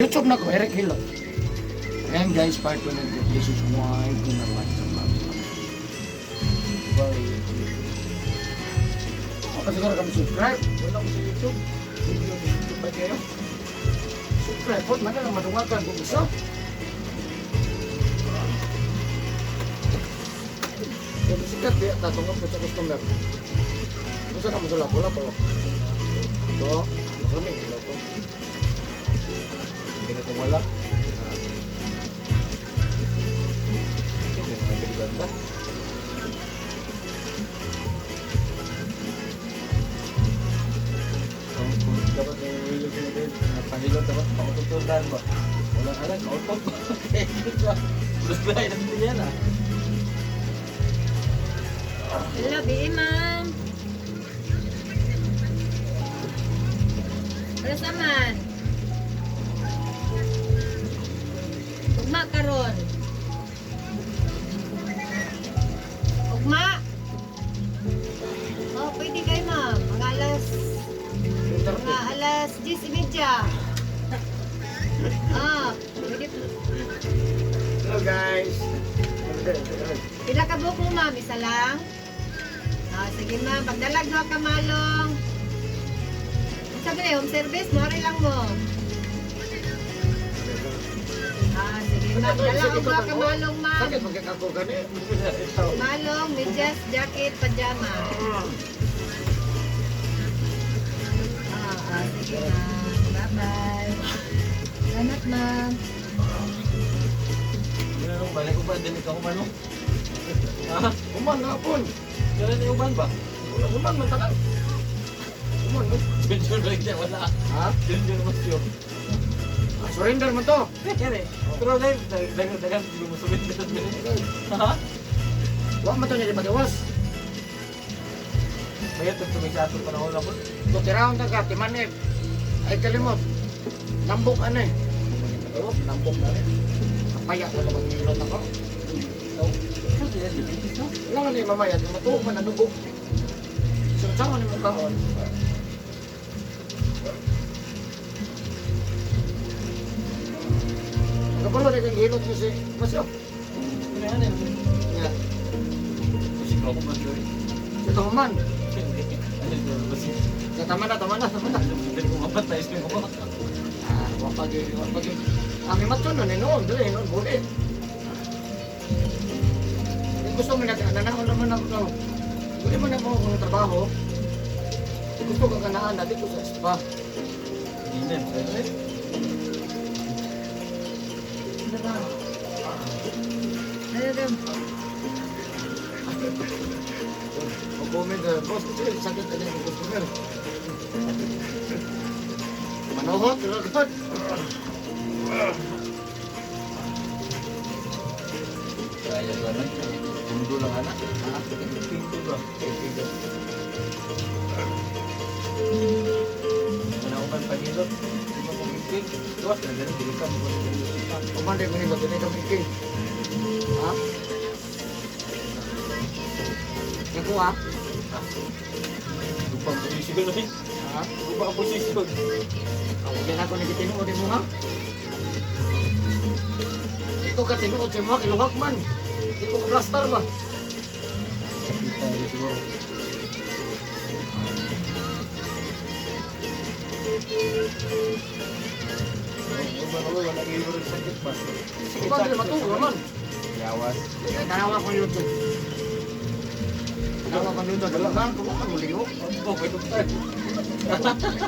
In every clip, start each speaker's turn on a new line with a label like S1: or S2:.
S1: YouTube na ko, Eric Hilot. Ayan guys, part 2 na. This is why do not like the vlog.
S2: Bye.
S1: Ako siguro kami subscribe.
S2: Wala ko sa YouTube. Video sa YouTube ba kayo?
S1: Subscribe po, man lang madungagan kung isa. Kaya sikat di, tatungod ko sa customer. Gusto na mo sila, wala pa. Ito, masamig, wala to.
S2: Hindi na itong wala. Hindi na nagaganda. Kung dapat may willing sila din, napahilot dapat paututulan ba? Walang alam, kautot ba? Terus ba, inang yan ah.
S3: Hello, bi ma'am. Ano sa man? Ugma karon. Ugma. Oh, pwede kay ma'am. Mga alas 10:30. Ah, pwede.
S1: Hello guys.
S3: Pila ka buhok mo, ma'am? Isa lang? Ah, sige, ma'am. Pagdalag no ka malong. Sabi na, home service, mori lang mo. Ah, sige, ma'am. Dala og duha ka malong, ma'am.
S1: Sakit magkakako gani.
S3: Malong, medyas, jacket, pajama. Ah, sige, ma'am. Bye-bye. Salamat, ma'am.
S2: Ano nung balik ko ba? Dili ka kumano? Ha?
S1: Uman na pon.
S2: Kailan na uban ba?
S1: Wala uman man tanan. Uman no.
S2: Jun lang siya, wala.
S1: Ha?
S2: Jun mas yun.
S1: Ah, surrender man to.
S2: Yan eh. Pero live, dagan dagan hindi mo surrender. Ha?
S1: Wa man to niya pagawas.
S2: Mayat ito may sa atong panahon ako.
S1: To tiraon ta ka timanib. Ay kalimot. Nambok ano eh. Nambok na rin. Kapaya ko na maghilot ako. Wala nga ni mamaya, matuog man anubog. So, saan ni mong kaon? Kapalo rin kang hilot mo si Masyo.
S2: Ano yan eh?
S1: Nga,
S2: Kasi ko ako man doon.
S1: sa tuhuman.
S2: Hindi. Ano yun? Kasi
S1: Sa tama na, tama na, tama na.
S2: hindi ko mapatay sa ko.
S1: Ah, wapag wapag. Ang imatso nun, noon, dali, noon, buli. Eh, gusto mo na, nananaw naman ako no. Buli mo na mo akong trabaho. Eh, gusto ka kanaan na dito sa spa.
S2: Hindi na.
S3: Ano ba? Ano daw?
S1: Mag-comment na, boss, kasi sakit na niya yung customer. Manohot, ragot.
S2: Kaya ba lang? Mundo lang anak. Ha? Pinto ba? Pinto. Ano ako man pagilot? Hindi mo kong ikig. Tuwas na ganun. Dili ka mo kong
S1: Kumanda ko nila, ganito ang iking. Ha? Naku ha?
S2: Lupang posisyon na eh.
S1: Ha?
S2: Lupang posisyon.
S1: Ako din ako nagitinuod mo ha? Ikaw ka tinuod sa mga kiluhak man. Ikaw ka blaster ba?
S2: Kita siguro. Wala kayo sakit ba?
S1: Sige ba, matuog naman.
S2: Yawas.
S1: Tanawa ko YouTube. Tanawa ko YouTube. Wala ka, kung ka muliho.
S2: Oh, may doktor.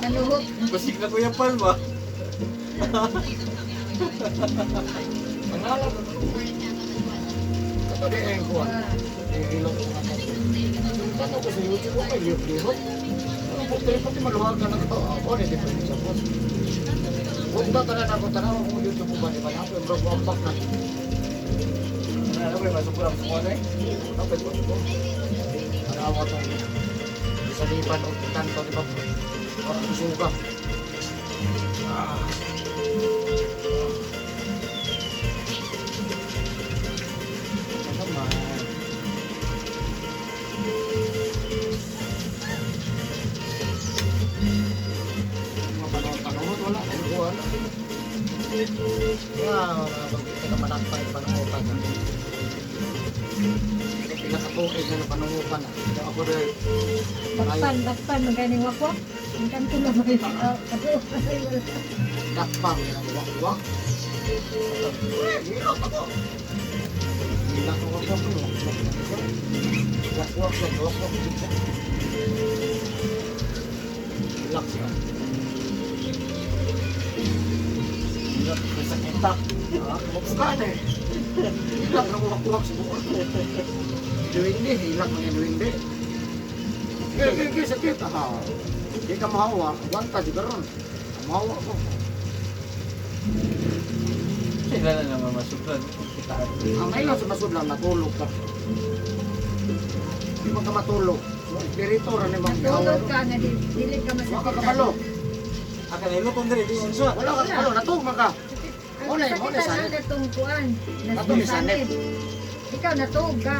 S3: Naluhok.
S2: Basig na Kuya Palma.
S1: Pangalan ko. Kato di ay kuha. Ihilot ko nga. Tanong ko sa YouTube, okay, lihot-lihot. Ang putri pati maluhag na nagto. Ako, hindi pa rin sa boss. Huwag ba tanan ako, tanawa ko YouTube mo ba, di ba? Ako yung bro, wampak na.
S2: Ano ba, masuk kurang semua na eh.
S1: Ako, ito, ito. Tanawa itong isalipan o tanto, di ba? Parang suga. Ah. Masama. Mga panahon-panahon, wala. Ang buwan. Nga, pag ka manakpay panungutan na. Pila ka tuig na napanungutan na. Kaya ako rin,
S3: Dakpan, dakpan, maganing wakwak. Ang kanto na ba yun?
S1: Dakpang, wakwak. Eh, hirap ako. Hilak ko wakwak, wakwak. Wakwak, wakwak. Hilak siya.
S2: Hilot ko sa kitak.
S1: Ah, Mukha eh. Hilak ng wakwak sa buwan. Duwindi, hilak ng duwindi. Gigi, gigi, sakit. Ah, di ka mahawa. Wanta, di ka ron. Mahawa ko.
S2: Sila na naman masublan. Kita.
S1: Ang ngayon sa masudlan, natulog ka. Di mo ka matulog. So, espiritu rin yung mga
S3: Natulog ka nga, dili ka
S1: Wala ka
S3: masakitan.
S1: kabalo.
S2: Akan hilot on diri, di unsa.
S1: Wala ka kabalo. Natulog man ka.
S3: Ang
S1: Wala, wala,
S3: sakitan
S1: sanib.
S3: ang natong kuan.
S1: Natong sanib.
S3: Ikaw natuog ka.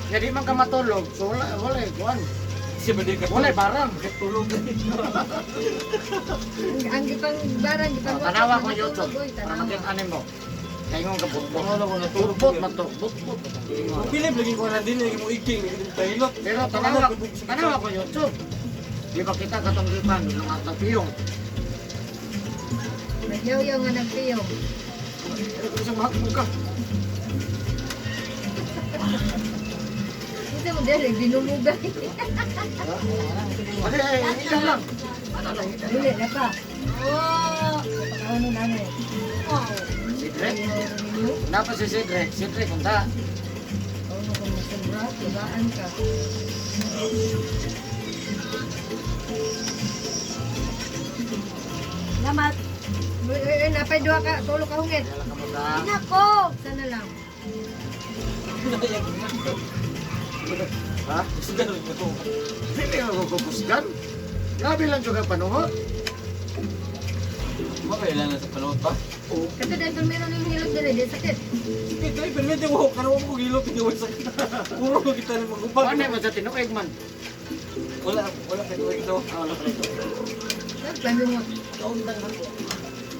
S1: Kaya di man ka matulog. So, wala, wala, kuwan.
S2: Siya ba di ka
S1: Wala, barang.
S2: Tulog.
S3: Ang gipang barang gipang
S1: Oh, tanawa ko
S3: natulog,
S1: YouTube.
S3: oy,
S1: Para
S3: tanawa.
S1: makita nimo. Kaya nga ka butbot.
S2: Wala ko natulog.
S1: Butbot man to. Butbot.
S2: Kung bilib lagi ko na din lagi mo iking lagi mo pahilot.
S1: Pero tanawa, tanawa ko YouTube. Di ba kita katong gipan mga tapiyong.
S3: Nagyaw-yaw nga nagpiyong.
S1: Pero kung sa mahakmo ka.
S3: Hindi mo dili binumugay.
S1: Ano eh, ikaw lang. Ano lang, ikaw
S3: Dili
S1: lang.
S3: na pa. Oh, ano na eh.
S1: Sidrek.
S3: Ayaw ninyo.
S1: Napa si Sidrek. Sidrek, unta.
S3: Ano kung masubra, tubaan ka.
S4: Salamat.
S3: Uy, uy, uy, napay duha ka, tulo ka hungit.
S1: Wala ka mo sa...
S4: Nako.
S3: Sana lang.
S1: Ha?
S2: Sudan ko.
S1: Hindi ka kukusgan. Grabe lang juga panuhot.
S2: Mo kailan na sa panuot pa?
S1: Oo.
S3: Kato dahil meron yung hilot dili, di sakit.
S2: Sige, kay permite mo karo mo hilot di wa sakit. Puro ko kita ni magubag.
S1: Ano mo sa tinuig man?
S2: Wala wala kay tuig do.
S1: Ah, wala pa ito.
S3: Nagpanungot.
S2: Kaundang man ko.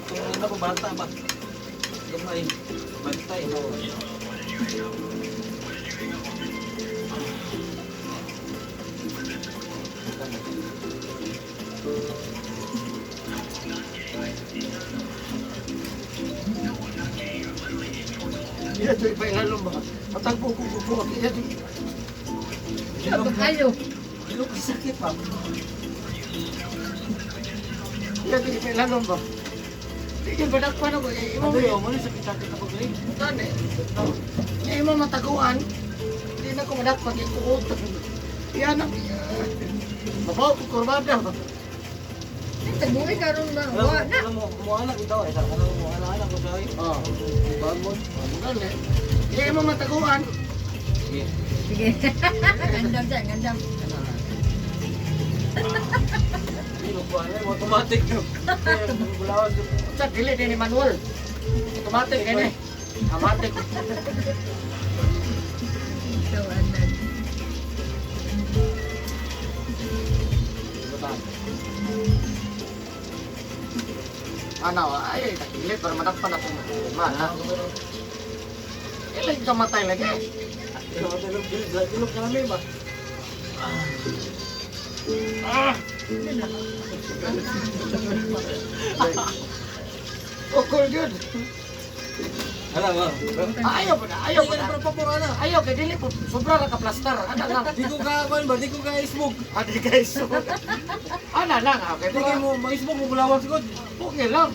S2: Kung ano ko bata ba? Gamay. Bantay.
S1: Iya, ito ipailalom ba? Matagpo ko kuko. Iya, ito.
S2: Hilot
S3: Ayo.
S2: hilot sakit pa.
S1: Iya, ito ipailalom ba? Hindi ba dakpan ako? Eh, imo
S2: Ano yo mo sakit sakit ako diri.
S1: Tani. Hindi mo mataguan. Hindi na ko madakpan. Ikuot. Iyan ang... Mabaw ko kurbada.
S3: Taguwi ka ron ba? Wa na.
S2: Ano mo mo anak itaw ay sa ano mo anak anak ko sa
S1: Oh.
S2: Bangon.
S1: Ano eh. Hindi mo mataguan.
S2: Sige.
S3: Sige. Gandam dyan, gandam.
S2: Hindi mo kuha na, automatic. Kaya bulawan ko.
S1: Sa dili din ni manual. Automatic ini. Automatic.
S3: Ikaw, anak.
S1: Ano, ay, takilit para madakpan ako. Mana? Ilan ka matay lagi?
S2: Ilok namin ba?
S1: Ukol yun.
S2: Ala ba?
S1: Ayaw po na, ayaw po na.
S2: Ayaw na.
S1: Ayaw kay dili po, sobra ra ka plaster. Ana lang.
S2: Di ko ka kuan ba? Di ko ka smoke.
S1: Adi guys. Ana lang, okay.
S2: Di kay mo mag-smoke mo bulawan sigod.
S1: Okay lang.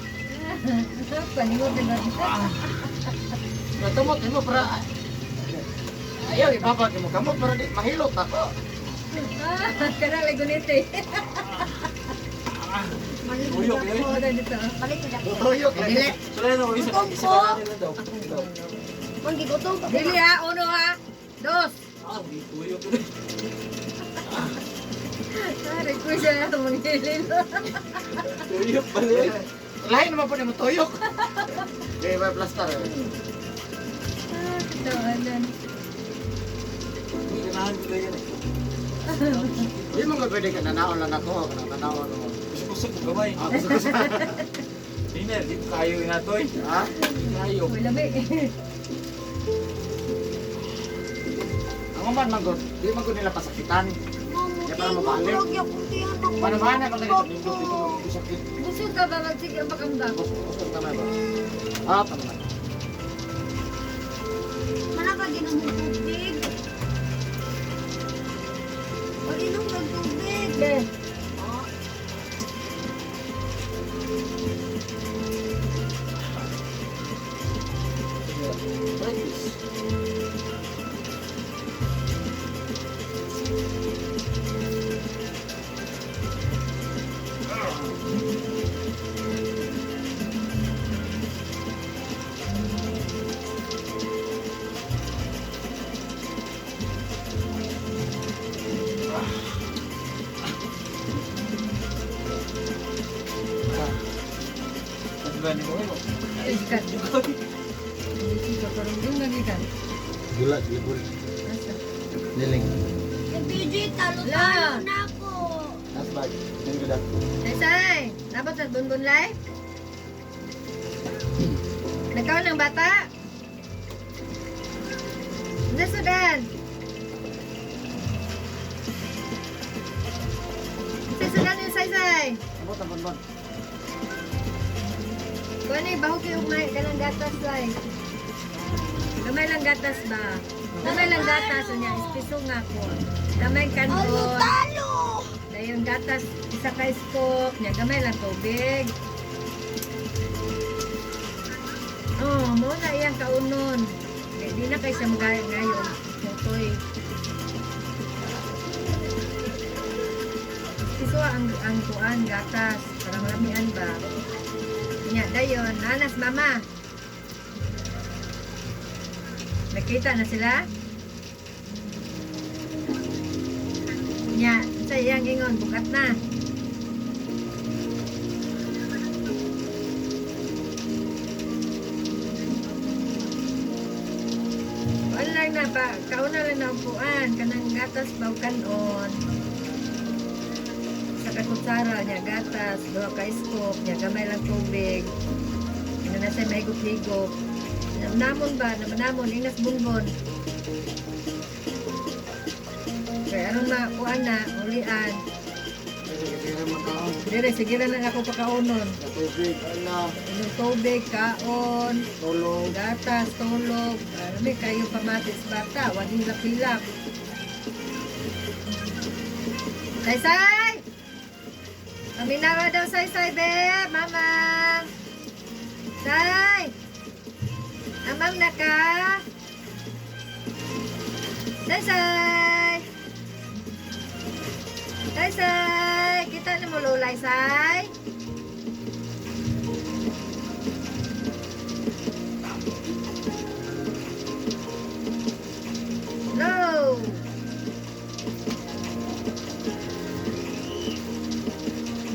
S3: Paningot na ba?
S1: Natumot mo para ayaw ibabag mo kamot para di mahilot ako.
S3: Ah, kana lagi gunite.
S2: Tuyok, eh.
S3: Ako na dito.
S4: Balik ko dako.
S1: Tuyok lagi.
S3: Dili.
S2: Sula na isa isa ka na daw.
S4: Manggigutom pa.
S3: Dili ha, uno ha. Dos.
S2: Ah, di tuyok.
S3: Ah, request na manghilin.
S2: Tuyok balik.
S1: Lain naman po ni mo tuyok. Di ba plaster?
S3: Ah, katawanan.
S2: Hindi ganahan ko yan eh.
S1: Di mo nga pwede ka nanaon lang ako, kanang nanaon mo.
S2: Kusog ko gamay.
S1: Ah, gusto ko sa.
S2: Beginner, di ko kayo yung natoy.
S1: Ha?
S2: Di kayo.
S3: Uy, lami.
S1: Ang uman man gud, di man gud nila pasakitan.
S4: Mamo,
S1: Kaya para mabalik.
S4: Para
S1: Paano man na ganito nindot dito mo sakit.
S3: Busog ka ba? Magsige ang pakambak.
S1: Gusto tama ba? Ah, tama na.
S4: Mana ka ginom og tubig? Pag-inom kag tubig.
S3: Be,
S4: Oh,
S1: Practice.
S2: Ano ba ni mo?
S3: ikan. Busog ka parang gikan.
S1: Gula, gula.
S3: Asa?
S1: Liling.
S4: eh, BJ, talo-talo
S3: La.
S4: na ako.
S1: Last bag. Thank you, Dad.
S3: Say, dapat sa bunbun lay? Nagkaon ng bata? Nasudan! Sa sudan yung saysay!
S1: Abot ang bonbon.
S3: Kuha na bahok yung may kanang gatas lay. Gamay lang gatas ba? Gamay lang gatas unya ispiso nga ko. Gamay kanon.
S4: Talo-talo!
S3: Dayon gatas isa ka scoop nya gamay lang tubig. Oh, mo na iyang kaunon. Kay di na kay siya magayon ngayon. Tutoy. Iso ang kuan gatas para malamian ba. Nya dayon nanas mama. Nakita na sila? Nya, sa iyang ingon bukat na. Kuan lang na pa, kauna lang na upuan kanang gatas baw kanon. Sa kakutsara niya gatas, duha ka scoop, niya gamay lang tubig. Ina na siya mahigop-higop. Namon ba, namanamon, inas bunbon. Kaya aron makuan na, ulian.
S1: Sige, sige, magkaon.
S3: Dire, sige na lang ako pakaunon.
S1: Sa tubig, ala,
S3: Inom tubig, kaon,
S1: tulog.
S3: gatas, tulog. Alam kayo pamatis bata, wag hilak-hilak. Saysay! Paminawa daw, Saysay, be! Mama! Say! Amang na ka? Saysay! Saysay! Kita na mo, Lolay, Say? Hello!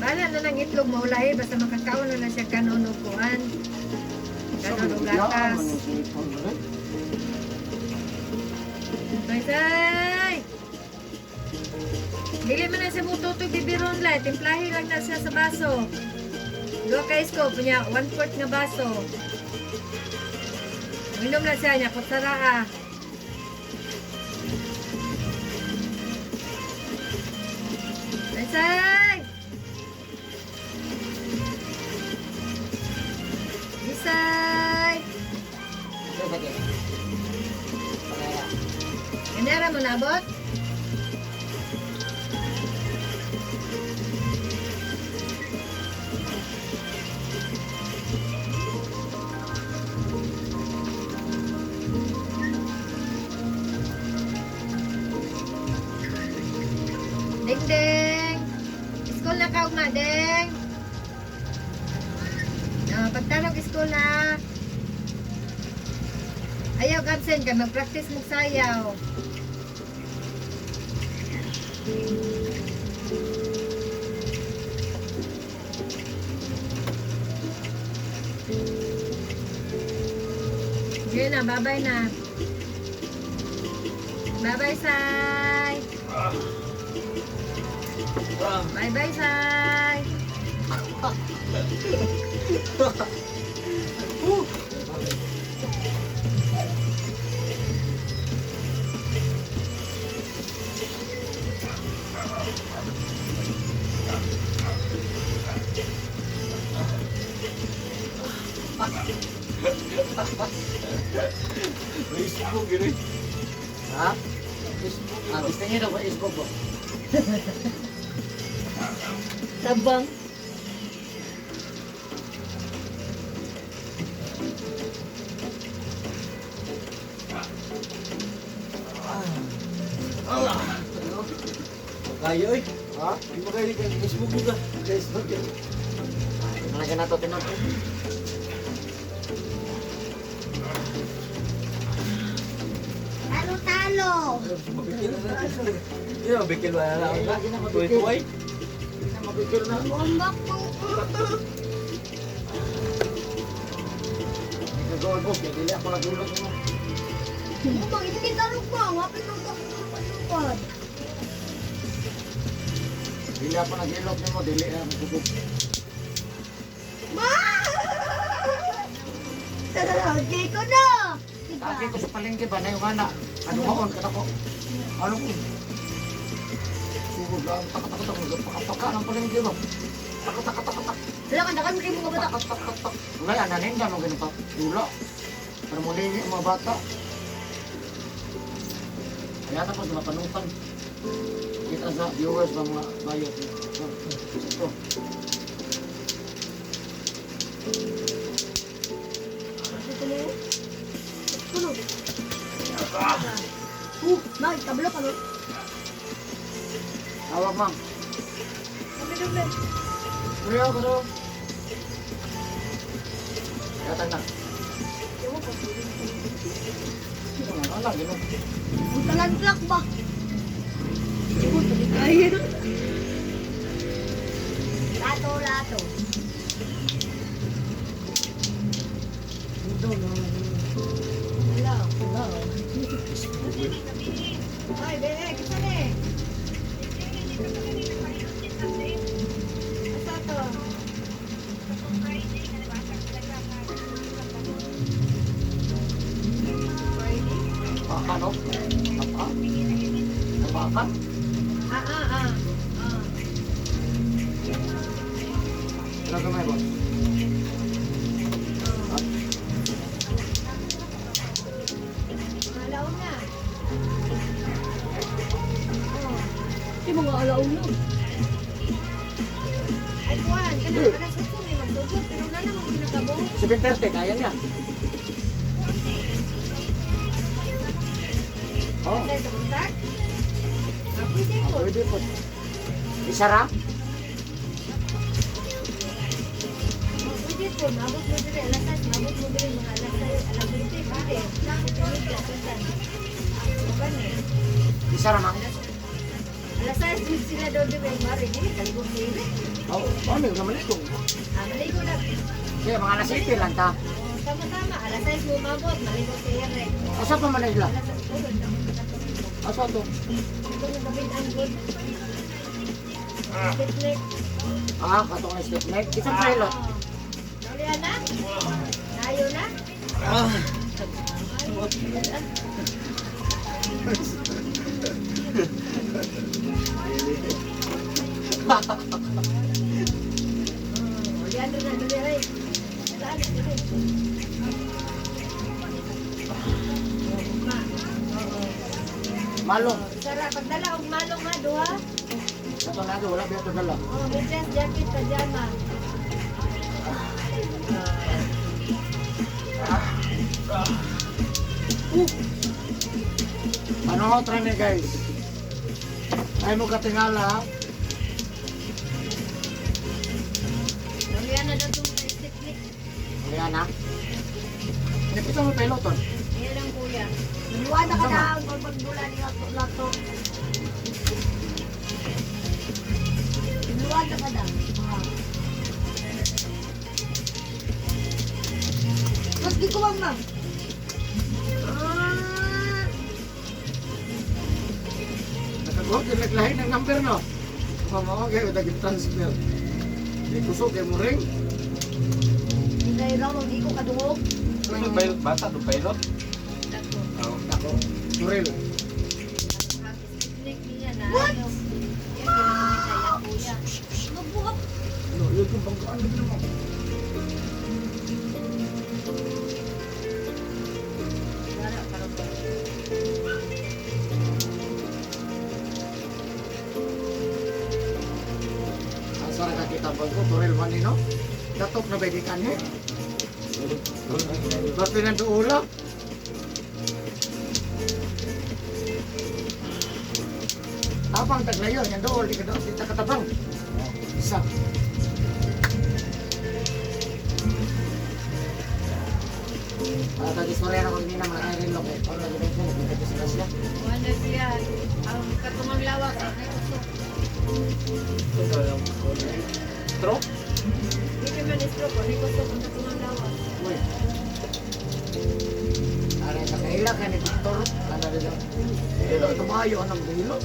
S3: Bahala na ng itlog mo, ulay. Basta makakaon na na siya kanon og kuan. Kanon og gatas. Saysay! Dili man na siya mututoy bibiron lay. Timplahi lang na siya sa baso. Duha ka scoop niya, 1/4 nga baso. Minom lang siya niya, kutsara ah. Isay! Isay! Ganera mo nabot? Ding ding! School na ka ugma, ding! No, pagtarong school na. Ayaw, absent ka. Mag-practice mo sayaw. Yun na, bye-bye na. Bye-bye, Sai. Bye-bye, Sai.
S2: Facebook gini.
S1: Ha?
S2: Facebook.
S1: Ah, gusto niyo daw ba Facebook ba?
S3: Tabang.
S2: Kayo eh.
S1: Ha?
S2: Di ba kayo kay Facebook mo ka? Facebook yun.
S1: Malagyan na to tinod.
S4: Talo-talo.
S2: Mabikil na natin. Hindi na mabikil ba na lang?
S1: Lagi na mabikil.
S2: Tuway-tuway.
S1: Mabigil na.
S4: Bombak mo.
S1: Nagagawa ko, kaya dili ako nagulog mo.
S4: Bang, hindi tarong ba? Wapit ang lupad.
S1: Dili ako nagilot nimo, dili ako nagugod.
S4: Ma! Okay ko na.
S1: Kaki ko sa palengke ba na yung ana. Ano ko on kada ko. Ano ko? Sugod lang tak tak tak tak tak ng palengke ba. Tak tak tak tak.
S4: Wala ka nakan kay mga bata.
S1: Tak tak tak tak. Wala ana ninda mo ganun pa. Dula. Para mo lingi ang mga bata. Kaya tapos mapanutan. Kita sa viewers ba mga bayot. Ito.
S4: Tulo. Mag, tablo ka no?
S1: Tawag, ma'am.
S3: Kami doon.
S1: Kuya, kuya. Yata na. Ano lang, ganun.
S4: Talan clock ba?
S3: Ay.
S4: Lato, lato.
S3: Wala. Wala. Ay, be, kita ni. Asa to?
S1: Baka, no? Baka? Baka?
S3: Ah, ah, ah. Ah.
S1: Ano gamay, boss?
S3: Alaw na. Oh.
S4: Di mga alaw na.
S3: Ay, kuwan. Kanang alas 8 may magdugod. Pero wala namang pinakabong.
S1: 7:30, kaya niya. Oh,
S3: Dahil sa kontak? Ah, pwede ko.
S1: pwede po. Isara?
S3: Oh, pwede po. Maabot mo diri. Alas 6. Maabot mo diri. Mga alas 6. Alas 20. Pwede. Pwede. Pwede. Pwede.
S1: Isara, ma'am?
S3: Alas 6 jud sila daw diri. Mari, dili. Kaligong sila.
S1: Oh, ano yung naman ito?
S3: Ah, maligo na.
S1: Kaya mga alas 7 lang ta.
S3: Oh, tama-tama. Alas 6 mo umabot. Maligo si Eric.
S1: Asa pa man nila?
S3: Alas 6. Oh, ganda ko sa
S1: Asa to?
S3: Ito yung gabi ang good. Picnic.
S1: Ah, katong na step neck. Isang pilot.
S3: Naulian na? Nayo na?
S2: Ah!
S3: Ulian na dali ay. Dali dali. Ma. Oo.
S1: Malong.
S3: Sara pagdala og malong ha duha.
S1: Ito na ito, wala ba ito dala?
S3: Oh, medyas, jacket, pajama.
S1: Ano try ni guys? Ay mo katingala ha?
S3: Naulian na daw itong picnic.
S1: Ayan ha? Nipito mo piloton.
S3: Ayan ang kuya.
S4: Naniwala ka na ang pagdula ni lato, lato. Naniwala ka na. Ah. Mas di ko ma'am, ma'am. Ah.
S1: Nakaguhod yung naglahi ng number no? Pamawag kayo, nag-transfer. Di kusog kay mo ring.
S4: Hindi raw di ko kadungog.
S2: Ano pilot bata do pilot?
S3: Dako.
S2: Oo.
S1: Dako. Turil.
S3: Picnic niya na.
S4: What?
S3: Ano, yan, ginamit na yan, kuya.
S4: Nabuhat.
S1: Ano, yun kung bangkaan lagi naman.
S3: Wala, parang ba?
S1: Asa ra kakita ba ko turil man ni no? Datok na ba di kanhi? Basta nang duula. Tapang taglayo, yan dool, di ka dool, di ta katabang. Isa. Para tagi istorya na kung hindi na mga relok eh. Paano lagi ba ito? Nagkita sila siya.
S3: Wala siya. Ang katumang lawas, ang nakusok.
S2: Stroke?
S3: Hindi man stroke, ang nakusok ang katumang lawas.
S1: Uy. Ara sa kaila ka ni Victor. Ano rin lang. Hilo, tumayo anong hilo.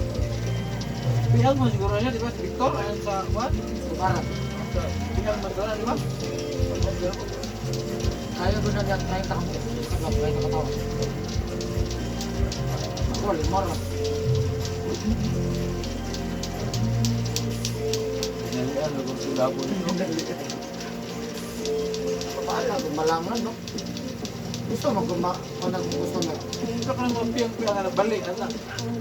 S2: Pihag mo siguro siya, di ba? Si Victor, ayan sa what?
S1: Tumarat.
S2: Sa pihag mo di ba?
S1: Kaya ko na niya 30 kami. Ano, 30 katawa. Ako, lima lang.
S2: Pinalian, lagong sila po nito.
S1: Paala, kung malaman, no? Gusto mo kung ma... Kung nag- gusto mo.
S2: Ito ka naman piyang-piyang na bali, ano?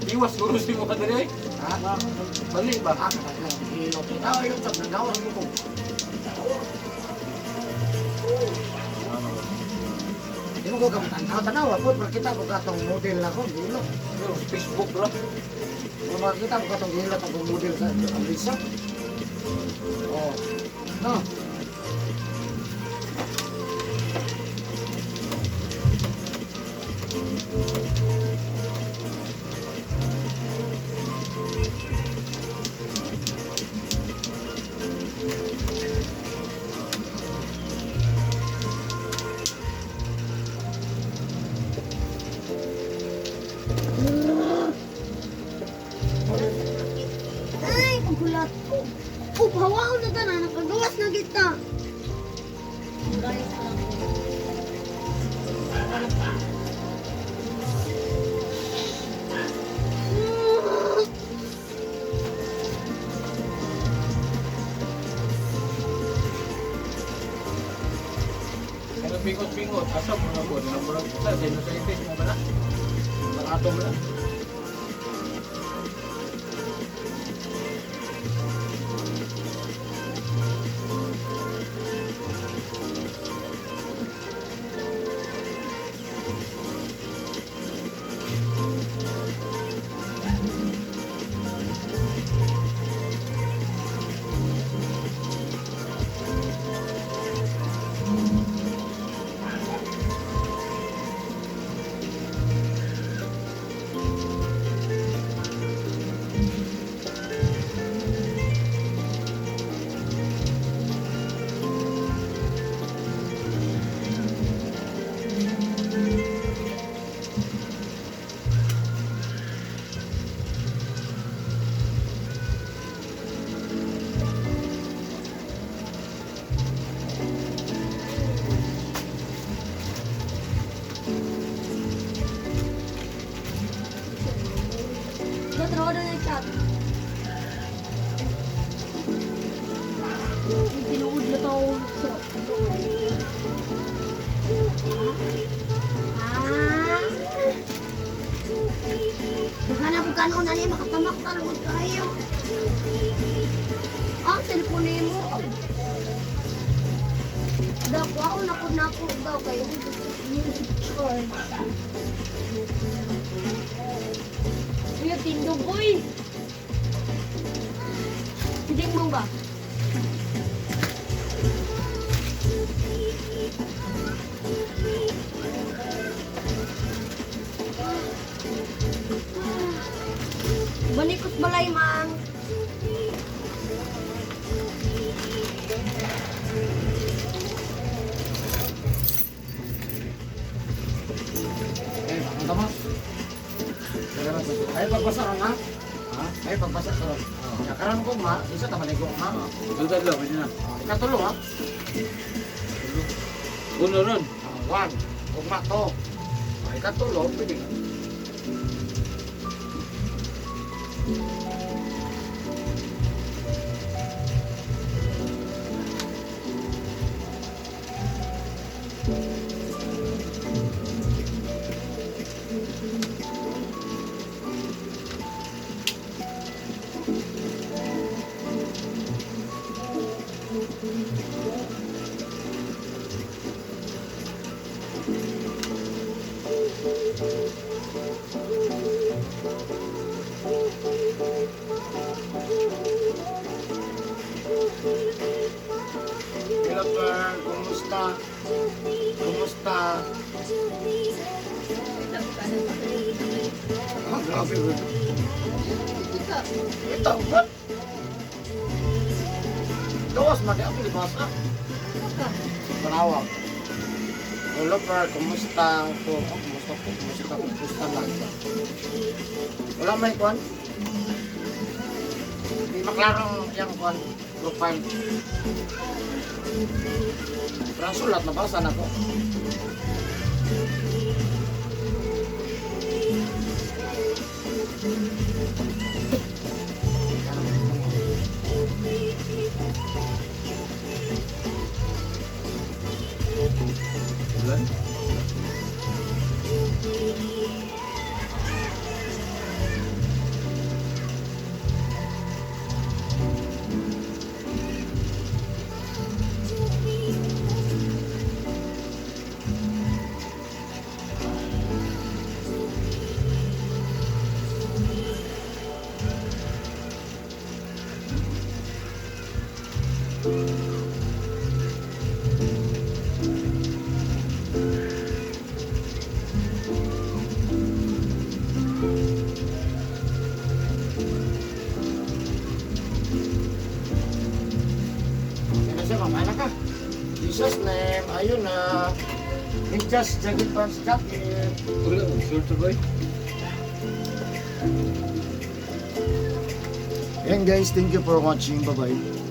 S2: Iwas siguro si mo kadali.
S1: Ha?
S2: Bali ba?
S1: Ah, kapag hilo. Tao yun, sa nagawa ko. Di mo ko kamutanaw, tanaw ako, pero kita ko katong model na ko, hilo.
S2: Pero Facebook bro.
S1: Kung makita ko katong hilo, katong model sa Alisa. Oh. No.
S4: Ay, pagkulat ko. Oh, hawaon na tanan, nakagawas na kita. Guys, ako.
S2: Ano pingot-pingot, asa mo na po. Namurag sa sinusitis mo ba na? Barato mo na.
S4: Natrawa na ng chat. Tinuod na to sa... Ah! Naghanap ko kanon na niya, makatamak talod kayo. Ang cellphone mo. Dako ako nako daw kayo. Picture. Kuya, tindog, uy! Hindi mo ba? Balikot balay, mang.
S1: Eh, ang tama. Ay, pagbasa ka nga. Ha? Ay, pagbasa karon.
S2: Oo.
S1: Ya, karon ko ma, isa ta maligo ma.
S2: Sultan lang, pwede na.
S1: Ah, ikatulo ha.
S2: Uno ron.
S1: Ah, one. Ugma to. Ah, ikatulo, pwede na. Hello, Pearl. Kumusta? Kumusta? Ah, grabe ba? Ito, what? Gawas, mali ako libasa. Panawag. Hello, Pearl. Kumusta? Po? Oh, kumusta po? Kumusta? Kumusta lang ba? Wala may kwan? Hindi maklarong yung kwan profile. Pero ang sulat, nabasa na ko.
S2: Ulan.
S1: Yan na siya, mamaya na ka. Jesus name, ayun na. Ninjas, jacket pants, jacket.
S2: Wala, sultan boy.
S1: Ayan guys, thank you for watching. Bye-bye.